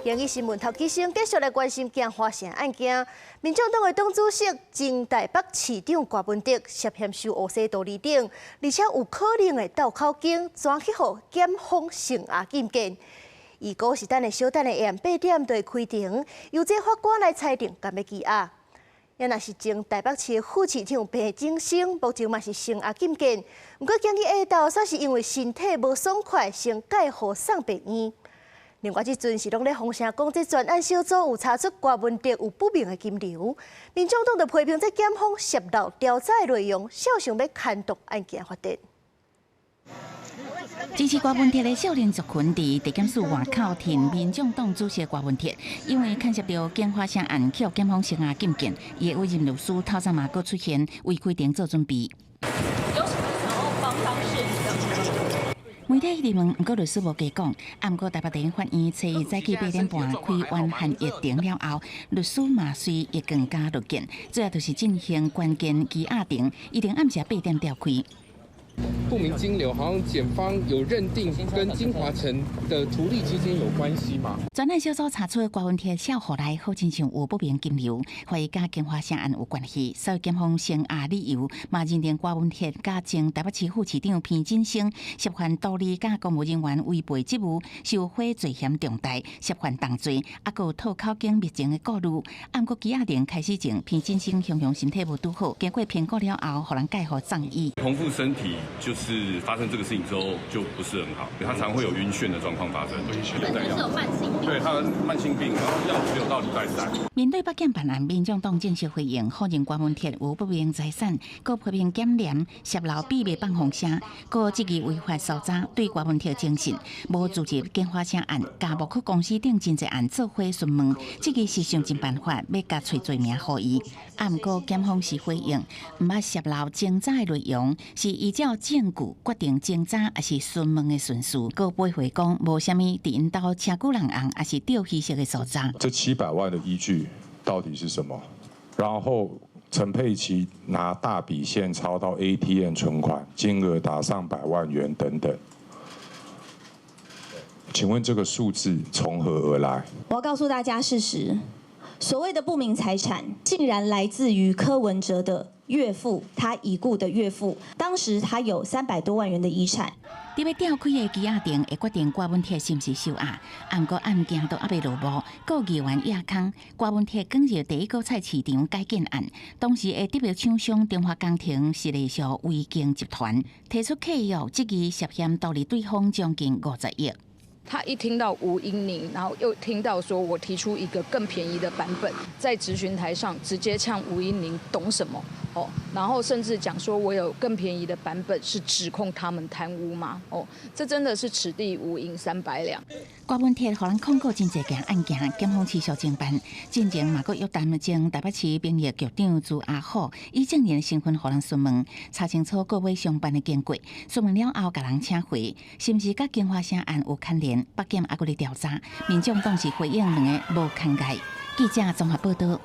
今日新聞頭幾先繼續來關心京華城案件。民眾黨的黨主席、前台北市長柯文哲涉嫌收烏紗圖利等，而且有可能會鬥口供，轉去予檢方聲押禁見。預估是等下小等下下暗8點就會開庭，由這法官來裁定敢欲羈押。也若是前台北市副市長彭振聲，目前嘛是聲押禁見。毋過今日下晝，煞是因為身體無爽快，先蓋予送病院。另外，這陣是攏咧風聲講，這專案小組有查出柯文哲有不明的金流，民眾黨就批評這檢方泄露調查的內容，肖想欲牽動案件發展。支持柯文哲的少年族群佇地檢署外口挺民眾黨主席柯文哲，因為牽涉著京華城案，予檢方聲押禁見，伊的委任律師透早嘛閣出現，為開庭做準備。有什麼想要幫當事人的？媒體一直問，毋過律師無加講。啊，毋過台北地法院初一早起8點半開完函議庭了後，律師嘛隨意更加入見，主要就是進行關鍵羈押庭，預定暗時8點調開。不明金流，好像檢方有認定跟京華城的圖利之間有關係嗎？專案小組查出柯文哲帳戶內好親像有不明金流，懷疑佮京華城案有關係，所以檢方聲押理由嘛認定柯文哲佮前台北市副市長彭振聲涉犯圖利佮公務人員違背職務，受賄罪嫌重大，涉犯重罪，猶閣有套口供滅證的顧慮。毋過羈押庭開始前，彭振聲雄雄身體無拄好，經過評估了後，予人蓋予送醫。彭副身體就是發生這個事情之後就不是很好，他常會有暈眩的狀況發生。本身是有慢性病，對，他慢性病，然後藥只有到禮拜三。面對北檢辦案，民眾黨正式回應，否認柯文哲有不明財產，閣批評檢廉泄露秘密放風聲，閣質疑違法搜查對柯文哲偵訊，無資質京華城案，佮木區公司等真濟案做伙詢問，質疑是想盡辦法欲共揣罪名予伊。啊，毋過檢方是回應，毋捌泄露偵查的內容，是依照證據決定偵查抑是詢問的順序。閣駁回講無啥物佇𪜶兜車久人紅，抑是釣魚式的搜查。這700萬的依據到底是什麼？然後陳佩琪拿大筆現鈔到 ATM 存款，金額達上百萬元等等。請問這個數字從何而來？我要告訴大家事實，所謂的不明財產，竟然來自於柯文哲的岳父，他已故的岳父，當時他有300多萬元的遺產。佇欲調開的羈押庭會決定柯文哲是毋是受押，毋過案件都猶未落幕，閣議員壓空。柯文哲捲入第一個菜市場改建案，當時的得標廠商中華工程是隸屬維京集團，提出契約質疑涉嫌圖利對方將近50億。他一聽到吳音寧，然後又聽到說我提出一個更便宜的版本，在質詢台上直接嗆吳音寧懂什麼？哦，然後甚至講說我有更便宜的版本，是指控他們貪污嗎？哦，這真的是此地無銀三百兩。柯文哲予人控告真濟件案件，檢方持續偵辦，進前嘛閣約談前台北市兵役局長朱阿虎，以證人身份予人詢問，查清楚各位相辦的經過，詢問了後，共人請回，是毋是佮京華城案有牽連？北檢猶閣咧調查，民眾黨是回應兩个無牽礙。記者綜合報道。